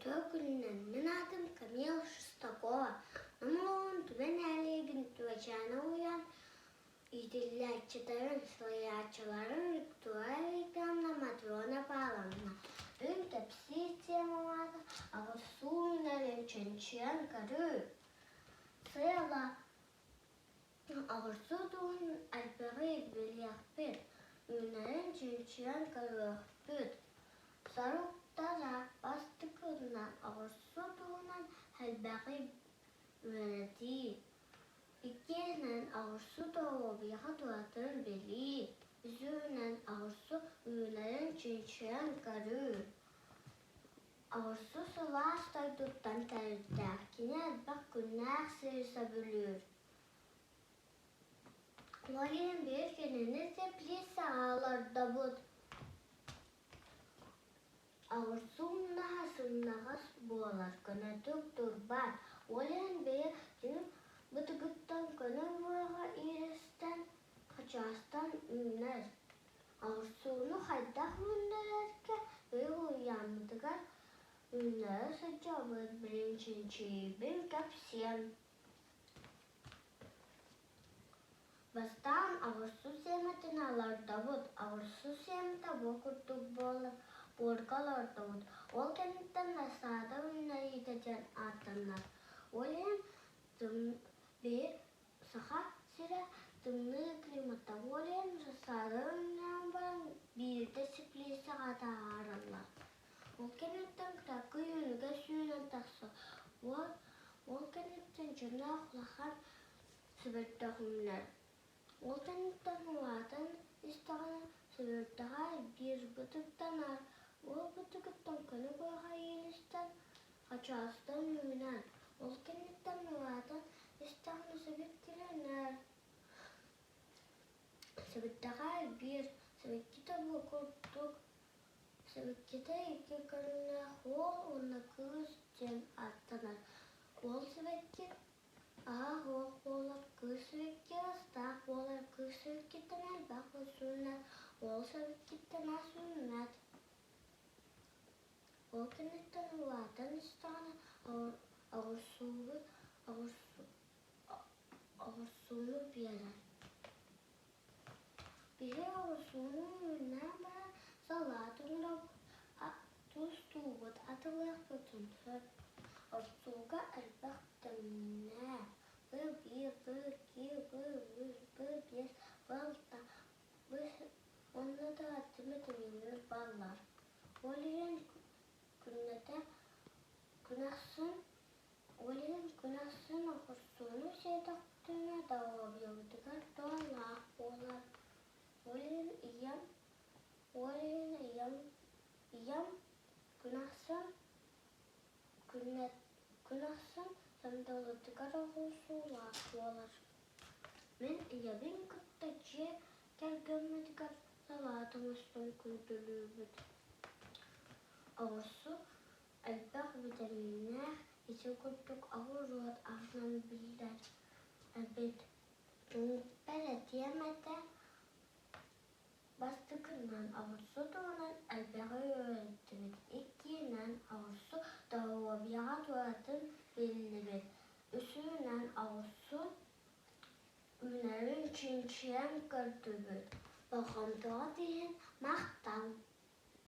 Үтүө күнүнэн, мин аатым Камила Шестакова. Намылыын Түбэ нэһилиэгин Түбэчээнэ уһуйаан иитиллээччилэрин, салайааччыларын Виктория Викторовна, Матрена Павловна. Бүгүн кэпсиир темам аата «Оҕурсуу үүнэрин чинчийэн көрүү». Сыала Оҕурсуу туһунан элбэҕи билиэхпит, үүнэрин чинчийэн көрүөхпүт. Соруктара бастакынан оҕурсуу туһунан элбэҕи үөрэтии, иккиһинэн оҕурсуу доруобуйаҕа туһатын билии, үсүһүнэн оҕурсуу үүнэрин чинчийэн көрүү. Оҕурсуу сылаас дойдуттан төрүттээх, кини элбэх күннээх сири сөбүлүүр. Ол иһин биир кинини теплицаҕа олордобут. Оҕурсуу умнаһа сымнаҕас буолар, көнөтүк турбат. Ол иһин бэйэ кини бытыгыттан көнө быаҕа иилистэн, хачаастан үүнэр. Оҕурсууну хайдах үүннэрэргэ бэйэ уһуйааммытыгар үүннэрэ сылдьабыт, билин чинчийбин кэпсиэм. Бастаан оҕурсу сиэмэтин олордобут, оҕурсу сиэмэтэ бу курдук буолар, буорга олордобут, ол кэнниттэн рассада үүннэриитэ диэн ааттанар. Ол иһин биһи Саха сирэ тымныы климаттаах, ол иһин рассада үүннэрэн баран биирдэ теплицаҕа таһаараллар. Ол кэнниттэн кыракый үнүгэс үүнэн тахсар. Ол кэнниттэн дьонноох улахан сибирдэҕиннэр. Ол кэнниттэн улаатан истэҕинэ сибирдэҕэ биир бытыктанар. Ол бытыгыттан көнө быаҕа иилистэн, хачаастан үүнэр. Ол кэнниттэн улаатан истэҕинэ сибиккилэнэр. Сибирдэҕэ биир сибиккитэ бу курдук Сибэккитэ икки көрүҥнээх уол уонна кыыс диэн ааттанар. Уол сибэкки аһа суох буолар, кыыс сибэкки астаах буолар, кыыс сибэккиттэн элбэх ас үүнэр, уол сибэккиттэн ас үүммэт. Ол кэнниттэн улаатан истэҕинэ оҕурсууну биэрэр. Биһи оҕурсууну үүннээн баран салаат оҥоробут, тустуубут, атылыахпытын сөп. Оҕурсууга элбэх витаминнээх: В1, В2, В3, В5, В6, уонна да атын витаминнар бааллар. Ол иһин күннэтэ күн ахсын Ол иһин күн ахсын оҕурсууну сиэтэхпитинэ доруобуйабытыгар туһалаах буолар. Ол иһин ийэм, ол иһин ийэм, ийэм күн ахсын күн ахсын сандалытыгар оҕурсуулаах буолар. Мин ийэбин кытта дьиэ кэргэммитигэр салаат оҥостон күндүлүүбүт. Оҕурсу элбэх битэмииннээх, ити курдук оҕуруот аһынан биллэр эбит. Түмүкпэр этиэм этэ, бастакынан оҕурсу туһунан элбэҕи үөрэттибит, иккиһинэн оҕурсу доруобуйаҕа туһатын биллибит, үсүһүнэн оҕурсу үүнэрин чинчийэн көрдүбүт. Болҕомтоҕут иһин махтал.